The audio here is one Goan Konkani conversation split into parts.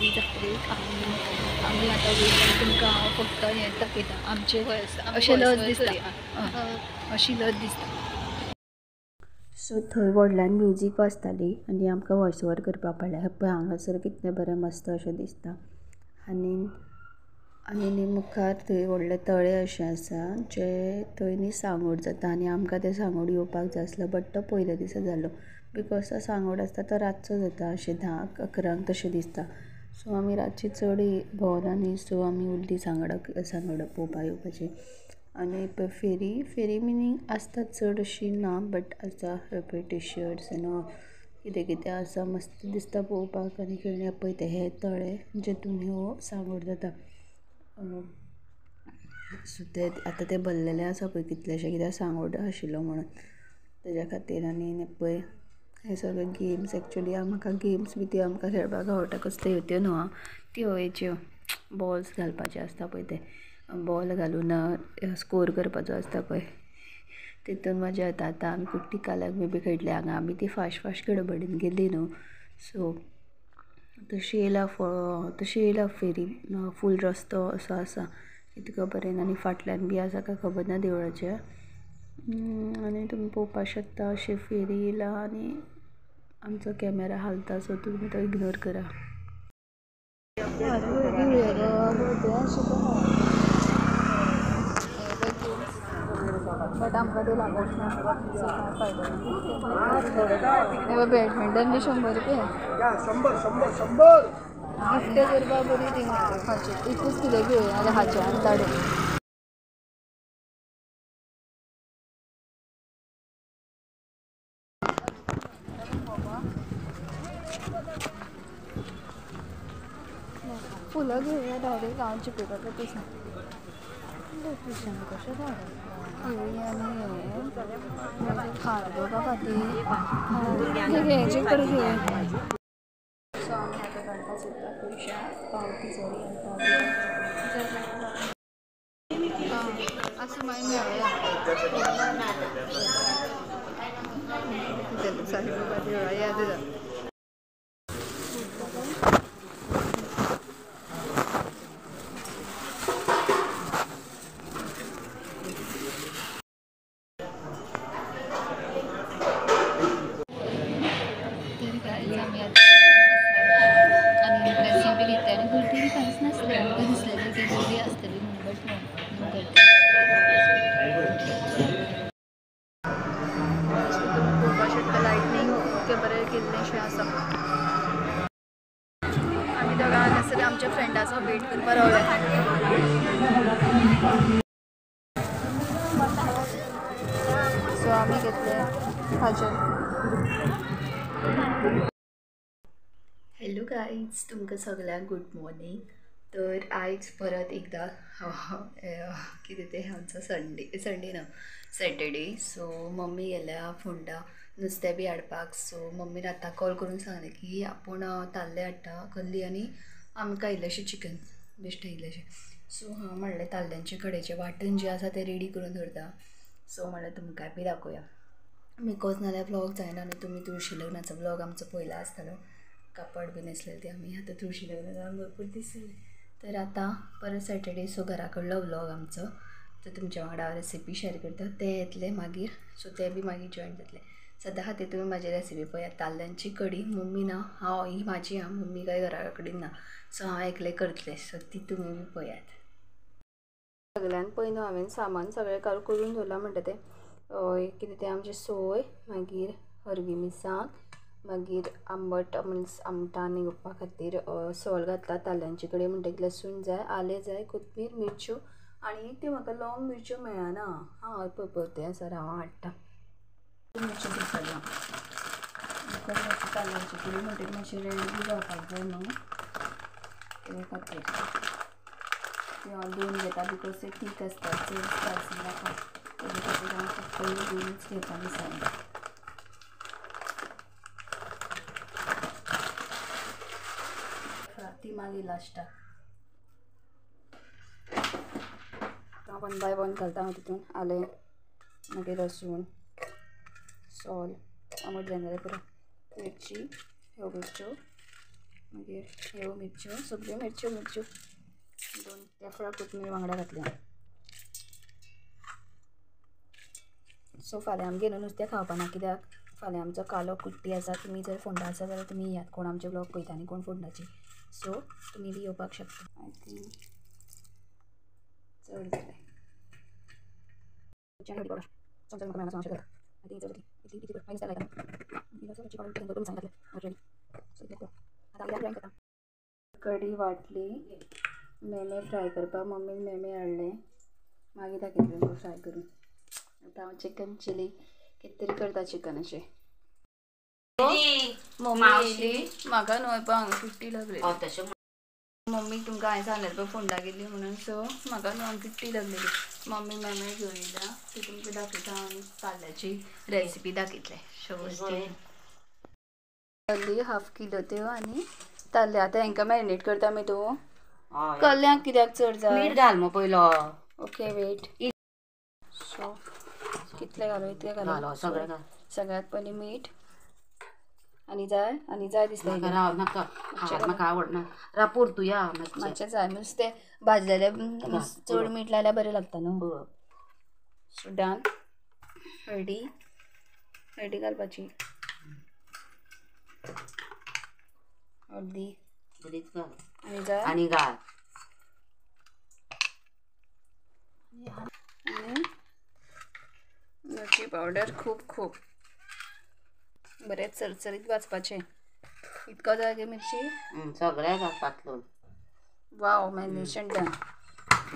गेल्ली जात्रेक आनी आमी आतां वयता. तुमकां हांव फक्त हें दाखयता आमचें अशें लज दिसता, अशी लज दिसता. सो थंय व्हडल्यान म्युजीक वाजताली आनी आमकां वॉयस ओवर करपाक पडलें. पळय हांगासर कितलें बरें मस्त अशें दिसता. आनी आनी मुखार थंय व्हडलें तळें अशें आसा जें थंय न्ही सांगोड जाता आनी आमकां तें सांगोड येवपाक जाय आसलो बट तो पयल्या दिसा जालो because तो सांगोड आसता तो रातचो जाता अशें 10, 11 तशें दिसता. सो आमी रातची चड भोंवना न्ही सो आमी उरली सांगोडाक सांगोड पळोवपाक येवपाची. आनी पळय फेरी फेरी मिनींग आसता चड अशी ना बट आसा. पळय टिशर्ट्स एन ऑल कितें कितें आसा मस्त दिसता पळोवपाक. आनी खेळण्या पळय तें हें तळें जेतून ह्यो सांगोड जाता. सो ते आतां तें भरलेलें आसा पळय कितलेशें कित्याक सांगोड आशिल्लो म्हणून तेज्या खातीर. आनी पळय हे सगळे गेम्स एक्चुली म्हाका गेम्स बी त्यो आमकां खेळपाक आवडटा. कसल्यो त्यो न्हू आं त्यो हेच्यो बॉल्स घालपाचे आसता पळय ते बॉल घालून स्कोर करपाचो आसता पळय तितून मजा येता. आतां आमी कुट्टी काल्याक बी खेळटले हांगा आमी ती फास्ट फास्ट गडबडीन गेली न्हू सो तशी येयला तशी येयला फेरी फूल रस्तो असो आसा इतको बरें. आनी फाटल्यान बी आसा काय खबर ना देवळाच्या. आनी तुमी पळोवपाक शकता अशें फेरी येयला आनी आमचो कॅमेरा हालता सो तुमी तो इग्नोर करा. बट आमकां ते लागत ना सो कांय फायदो ना. बॅडमिंटन बी 100 रुपया 100 100 100 गिफ्ट करपा बरी ती हाचे एकूच कितें घेवया जाल्यार हाचे आनी धाडून. फुलां घेवया डायरेक्ट हांव जिपे करता तशें. कशें घेवया आनी मागीर हार घेवपा खातीर हेजे कडेन घेवया. सो आमी आतां काडपाक सोदता पयशे पावती सॉरी आनी पावती आसूं मागीर मेळया. साईबाबा देवळा याद जाता. आमी आनी ड्रेसींग बी घेतले आनी गर्दी बी कांयच नासलें. आमकां दिसलेलें की गर्दी आसतली म्हणून बट नो गर्दी. तुमी पळोवपाक शकता लायटनींग ओके बरें केल्लेंशें आसा. आमी दोगां हांगासर आमच्या फ्रेंडाचो वेट करपाक रावल्या. सो आमी घेतले खाजें. हॅलो गायज, तुमकां सगळ्यांक गुड मॉर्निंग. तर आयज परत एकदां कितें तें आमचो संडे संडे ना सॅटर्डे. सो मम्मी गेल्या फोंडा नुस्तें बी हाडपाक. सो मम्मीन आतां कॉल करून सांगलें की आपूण ताल्ले हाडटा कल्ली आनी आमकां इल्लेशें चिकन बेश्टें इल्लेशें. सो हांव म्हणलें ताल्ल्यांचे कडेचें वांटण जें आसा तें रेडी करून दवरता. सो म्हणलें तुमकांय बी दाखोवया because नाल्यार व्लॉग जायना न्हू. तुमी तुळशी लग्नाचो व्लॉग आमचो पयला आसतलो, कापड बी न्हेसलेलें ते आमी. आतां तुळशी लग्नाक भरपूर दीस जाले. तर आतां परत सॅटर्डे सो घरा कडलो व्लॉग आमचो. तर तुमच्या वांगडा हांव रेसिपी शेअर करता ते येतले मागीर. सो ते बी मागीर जॉयन जातले. सद्या खातीर तुमी म्हाजी रेसिपी पळयात ताल्ल्यांची कडी. मम्मी ना, हांव ही म्हाजी आहा, मम्मी काय घरा कडेन ना सो हांव एकलें करतलें. सो ती तुमी बी पळयात. सगळ्यान पयलीं हांवें सामान सगळें करून दवरलां म्हणटा तें कितें तें आमचें सोय, मागीर हरवी मिरसांग, मागीर आंबट मिन्स आमटान येवपा खातीर सोल घातला ताल्ल्यांचे कडेन. म्हणटकीर लसूण जाय, आलें जाय, कोथमीर, मिरच्यो आनी एक त्यो म्हाका लॉंग मिरच्यो मेळना. हां पळय पळय तें आसा, हांव हाडटा मिरच्यो दिसना because म्हाका ताल्ल्यांचे कडी म्हणटकीर मातशें रेड बी जावपाक जाय न्हू ते खातीर त्यो हांव दोन घेता because ते तीख आसता चड स्पायसी नाका तेजे खातीर हांव फक्त दोनूच घेता मिरसांग. ती मागीर लास्टाक वन बाय वन घालता हांव तितून आलें, मागीर लसूण, सोल, आंबट जायना जाल्यार पुरो, मिरची, ह्यो मिरच्यो, मागीर ह्यो मिरच्यो सगळ्यो मिरच्यो मिरच्यो 2 तेफळां कोथमीर वांगडा घातल्या. सो फाल्यां आमगेर न्हू नुस्तें खावपा ना कित्याक फाल्यां आमचो कालो कुट्टी आसा. तुमी जर फोंडा आसा जाल्यार तुमी येयात. कोण आमचे ब्लॉग पळयता आनी कोण फोंडाची, सो तुमी बी येवपाक शकता. I think चड जालें. कडी वाटली, मेमे फ्राय करपाक मम्मीन मेमे हाडले, मागीर दाखयतलें फ्राय करून. आतां हांव चिकन चिली कितें तरी करता चिकनाचें. मम्मी येयली म्हाका न्हय पळय हांगा किट्टी लागली. मम्मी तुमकां हांवें सांगलें पळय फोंडा गेली म्हणून, सो म्हाका न्हय किट्टी लागलेली. मम्मी मेमे घेवन येयल्या ती तुमकां दाखयता आनी ताल्ल्याची रेसिपी दाखयतले. कल्ली हाफ किलो त्यो आनी ताल्ले. आतां हेंकां मॅरिनेट करता मी तूं. कल्ल्यांक कित्याक चड जाय? मीठ घाल मग पयलो. Okay weight. सो कितले घालो? इतले घालो सगळें घाल. सगळ्यात पयलीं मीठ आनी जाय आनी जाय दिसता नाका म्हाका आवडना राव परतुया मातशें जाय. नुस्तें भाजलेलें चड मीठ लायल्यार बरें लागता न्हू. So done. हळदी हळदी घालपाची, हळदी आनी जाय आनी घाल. आनी मिरची पावडर खूब खूब बरें चरचरीत भाजपाचें. इतको जाय गे मिरची सगळें घाल पातळ. वाव मॅरिनेशन डन.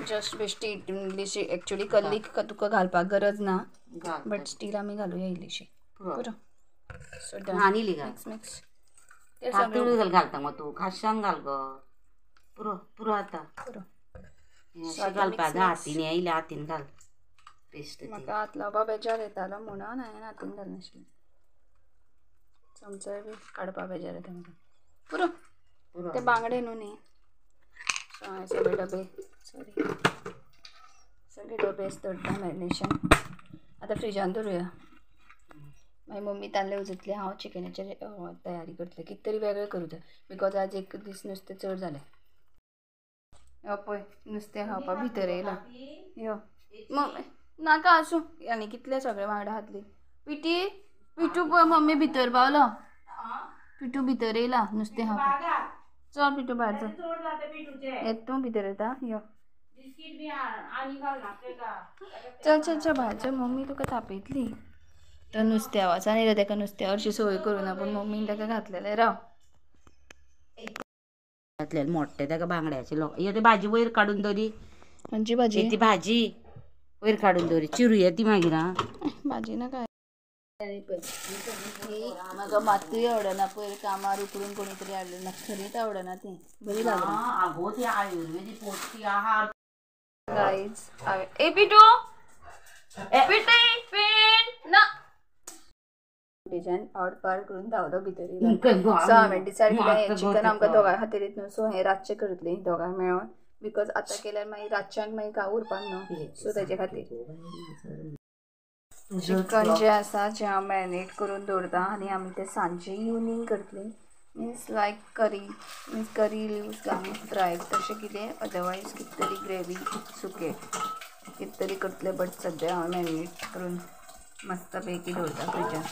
जस्ट बेश्टी इल्लीशी एक्चुअली कल्लीक तुका घालपाक गरज ना, बट स्टील आमी घालुया इल्लीशी. पुरो. So done. आनी इल्ली घाल. Mix mix. पातळ घालता मग तूं, खाशान घाल गो. पुरो पुरो आतां पुरो. अशें घालपा जाय. हातीन येयल्या हातीन घाल पेस्ट. म्हाका हात लावपा बेजार येतालो म्हणून हांवें हातीन घालनाशिल्लें. चमचोय बी काडपा बेजार येता म्हाका. पुरो. ते बांगडे न्हू न्ही. सो हांवें सगळे डबे सॉरी सगळे डबे दवरता मॅरिनेशन. आतां फ्रिजान दवरुया. मागीर मम्मी ताल्ले उजतली, हांव चिकनाचेर तयारी करतलें. कितें तरी वेगळें करूं जाय because आज एक दीस नुस्तें चड जालें. यो पळय नुस्तें खावपा भितर येयलां. यो मम्मी नाका आसूं आनी कितलें सगळें वांगडा खातली. पिटी पिटू पळय मम्मी भितर पावलो. पिटू भितर येयला नुस्तें खावपाक. चल पिटू भायर चल. येत तूं भितर येता. यो चल चल चल भायर चल. मम्मी तुका तापयतली. तो नुस्त्या वासान येयला ताका नुस्त्या हरशीं संवय करूं ना, पूण मम्मीन ताका घातलेलें. राव घातलेलें मोट्टें ताका बांगड्याचें लोक. हे ती भाजी वयर काडून दवरी. खंयची भाजी? ती भाजी वयर काडून दवरी. चिरुया ती मागीर. आं भाजी नाका. ही म्हाका मात्तूय आवडना. पयर कामार उकडून कोणी तरी हाडलें ना, खरीच आवडना ती, बरी लागना. आगो ती आयुर्वेदीक पौष्टीक आहार. गायज ए पिटू पिटी पिन ना डिजायन आवड पार करून धांवलो भितर. सो हांवें डिसायड केलें चिकन आमकां दोगांय खातीर न्हू, सो हें रातचें करतलीं दोगांय मेळोन because आतां केल्यार मागीर रातच्यान मागीर काय उरपाक न्हू, सो तेजे खातीर चिकन जें आसा जें हांव मॅरिनेट करून दवरता आनी आमी तें सांजचें इवनींग करतलीं. Means like curry, means curry leaves घालून फ्राय तशें कितें, अदरवायज कितें तरी ग्रेवी सुकें कितें तरी करतलें. बट सद्या हांव मॅरिनेट करून मस्त पैकी दवरता फ्रिजान.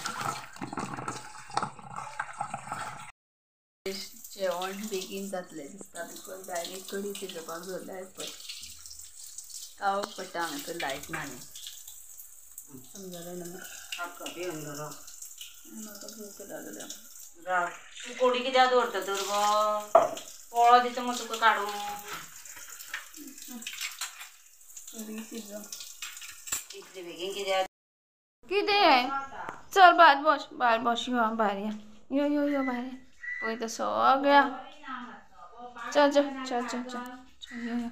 जेवण बेगीन जातलें दिसता because direct कडी शिजोवपाक दवरल्या पळय. कावप पडटा हांगासर लायट ना न्ही. समजलें न्हू? म्हाका भूक लागल्या. तूं कोडी कित्याक दवरता तर गो? पोळो दिता मग तुका काडून. कडी शिजोवंक इतले बेगीन कित्याक? कितें? चल भायर बस, भायर बस. यो भायर या. यो यो यो भायर या. पळय तो सगळ्या. चल चल चल चल चल चल यो यो.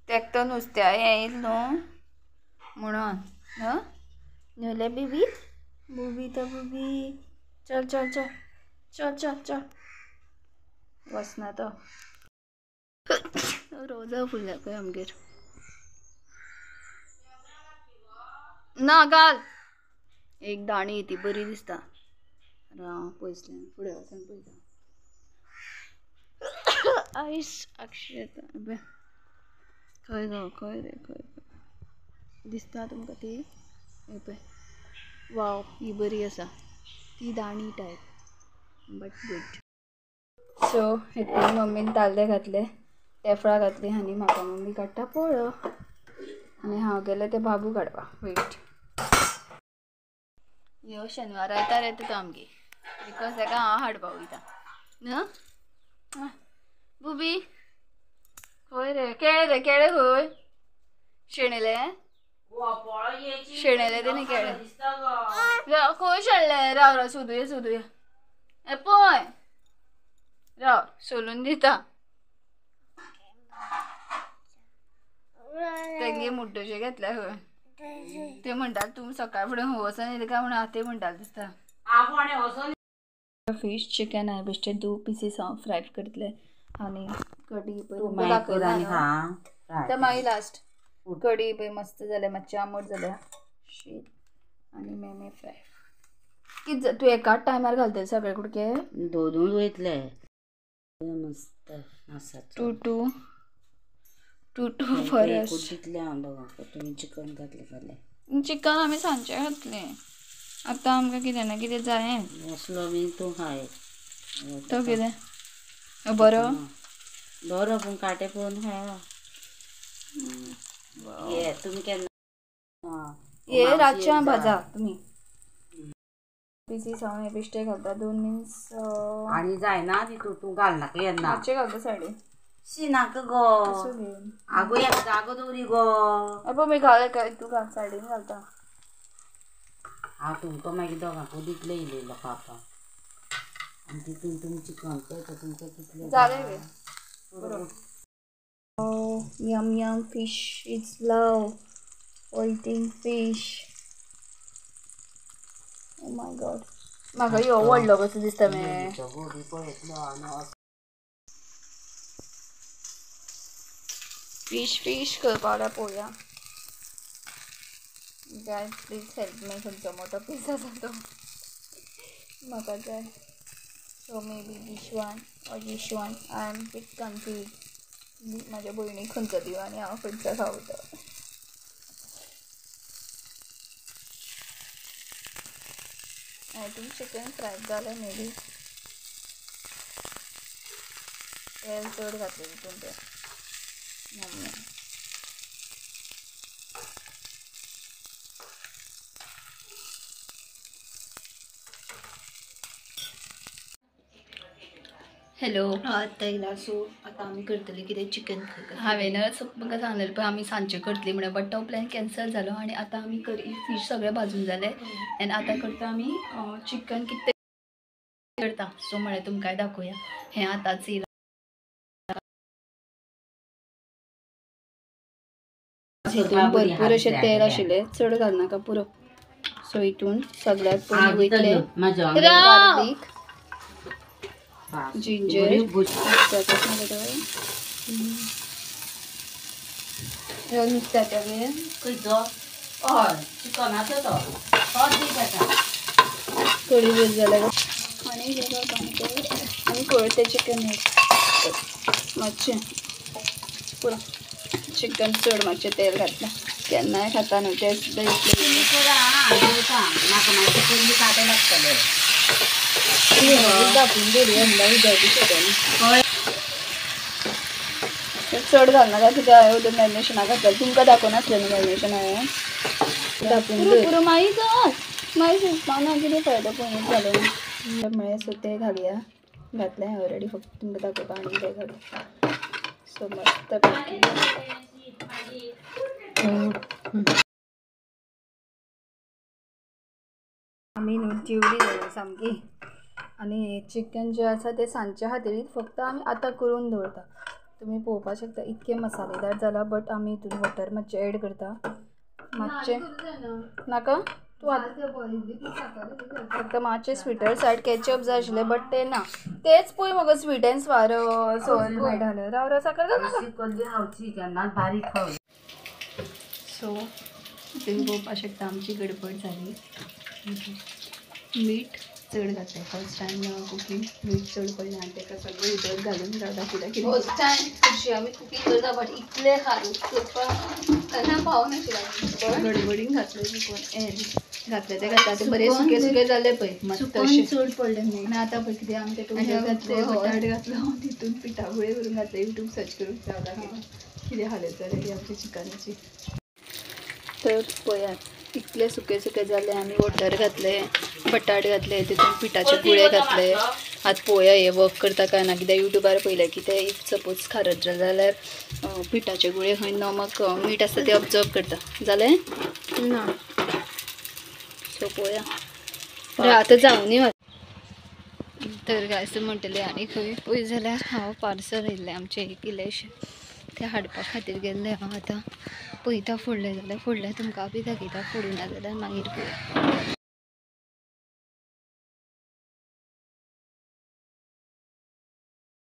तेक तो नुस्त्या हें येयलें न्हू म्हणून. न्हू न्हू बेबी बुबी तो बुबी. चल चल चल चल चल चल. वचना तो. रोजां फुलल्या पळय आमगेर. ना घाल एक दाणी ती बरी दिसता. राव पयसल्यान फुडें वचून पळयता. आयस अक्षता खंय गो खंय रे खंय दिसता तुमकां ती पळय. वाव ही बरी आसा ती दाणी टायप बट गुड. सो हितून मम्मीन ताल्ले घातले, तेफळां घातली आनी म्हाका मम्मी काडटा पोळो आनी हांव गेलें ते बाबू काडपाक. वेट ह्यो शेनवार आयतार येता तो आमगे because ताका हांव हाडपाक वयता न्हू. बुबी खंय रे केळे रे केळे खंय शेणले शेणले ते न्ही केळे खंय शेणले. राव राव सोदुया सोदुया हे पळय राव सोलून दिता. तेंगे मुड्डोशे घेतल्या खंय ते म्हणटात तूं सकाळ फुडें खंय वचोन येयले काय म्हणून आतां म्हणटाले दिसता. फीश चिकन हांवें बेश्टे 2 पिसीस हांव फ्राय करतलें आनी कडी पळय दाखयला मागीर लास्ट कडी पळय मस्त जाल्या, मातशी आंबट जाल्या शीत आनी मेमे फ्राय. कितें तूं एकाच टायमार घालतले सगळे कुडके? दोन दोन वयतले मस्त आसा. 2 2 2 2 फरस दितले हांव दोगांक. तुमी चिकन घातलें जाल्यार चिकन आमी सांजचें घातलें. आतां आमकां कितें ना कितें जायें असलो बी तूं खाय तो कितें बरो बरो पूण कांटे पळोवन खाय. ये तुमी केन्ना ये रातचें भाजा तुमी पिसीस हांव हे बेश्टे घालता 2 मिन्स आनी जायना तितून तूं घालनाका येन्ना मातशें घालता सायडीन शी नाका गो आगो एक जागो दवरी गो. अबो मी घाल तूं घाल सायडीन घालता. हांव तुमकां मागीर दोगांकूय दितलें इल्लें खावपाक आनी तितून तुमी चिकन पळयता तुमकां कितलें जालें गे. Yum yum fish is love waiting fish. Oh my god म्हाका ह्यो व्हडलो कसो दिसता मे. फीश फीश करपाक पळोवया. गायज प्लीज हेल्प मी खंयचो मोठो पीस आसा तो म्हाका जाय. So maybe this one or this one I am bit confuse. म्हाज्या भयणीक खंयचो दिवं आनी हांव खंयचो खावं तो. I think chicken fry जालें मे बी. तेल चड घातलें तितून तें मम्मी. हॅलो आतां येयला. सो आतां आमी करतले कितें चिकन. हांवेंच म्हाका सांगलेलें पळय आमी सांजचें करतली म्हणून, बट तो प्लॅन कॅन्सल जालो आनी आतां आमी करी फीश सगळें भाजून जालें आनी आतां करता आमी चिकन कितें करता. सो म्हळ्यार तुमकांय दाखोवया हें आतांच येयलां. हितून भरपूर अशें तेल आशिल्लें, चड घालनाका पुरो. सो हितून सगळ्यांत पयलीं वयतलें गार्लीक, जिंजर, नुस्त्याच्या बीन खंयचो हय चिकनाचो तो कडी बरी जाल्यार आनी हें घालपा आनी पळय तें चिकन मातशें पुरो. चिकन चड मातशें तेल घातलें केन्नाय खाता न्हू तें सुद्दां इतलें कांटे लागतले. धापून दवरुया म्हणल्यार विदवटी चड घालनाका कित्याक हांवें उदक मॅरिनेशनाक घातलें तुमकां दाखोवनासलें न्हू मॅरिनेशन हांवें. धापून पुरो मागीर घाल मागीर शिजपा ना कितें फायदो पयलींच घालून म्हळें. सो तें घालया, घातलें हांवें ऑलरेडी, फक्त तुमकां दाखोवपा आनी तें घालूं. सो मस्त पैकी आमी न्हू जेवली जाल्या सामकी. आनी चिकन जें आसा तें सांजच्या खातीर फक्त आमी आतां करून दवरता. तुमी पळोवपाक शकता इतकें मसालेदार जाला, बट आमी हितून वटर मातशें एड करता मातशें नाका तूं फक्त मातशें स्विटर सायड कॅचअप जाय आशिल्लें, बट तें ना. तेंच पळय मगो स्वीट एंड स्वार सोल मेळटालें. राव राव साकर घाल. सो तुमी पळोवपाक शकता आमची गडबड जाली. मीठ चड घातलें. फर्स्ट टायम कुकींग मीठ चड पडलें आनी ताका सगळें उदक घालून दाखयता कितें. फर्स्ट टायम खुशी आमी कुकींग करता बट इतलें खारट करपाक केन्ना पावनाशिल्लें. गडबडीन घातलें चुकून हें घातलें तें घातलें आतां बरें सुकें सुकें जालें पळय मस्त अशें. चड पडलें मीठ. आनी आतां पळय कितें आमी तेका उदक घातलें, बटाट घातलो, तितून पिठा गुळे करून घातले. यूट्यूब सर्च करून दाखयता कितें हालत जाल्या ती आमच्या चिकनाची. तर पळयात इतलें सुकें सुकें जालें. आमी वटर घातलें, बटाट घातले, तितून पिठाचे गुळे घातले. आतां पळोवया हें वर्क करता काय ना. कित्याक यूट्यूबार पळयलें की ते if suppose खारट जालें जाल्यार पिठाचे गुळे खंय नमक मीठ आसता ते ऑब्जर्व करता. जालें ना सो पळोवया आतां जावनी. तर गायस म्हणटलें आनी खंय पळय जाल्यार हांव पार्सल येयल्लें आमचें एक इल्लेशें तें हाडपा खातीर गेल्लें हांव. आतां पळयता फोडलें जाल्यार फोडलें, तुमकां बी दाखयता, फोडूना जाल्यार मागीर पळोवया.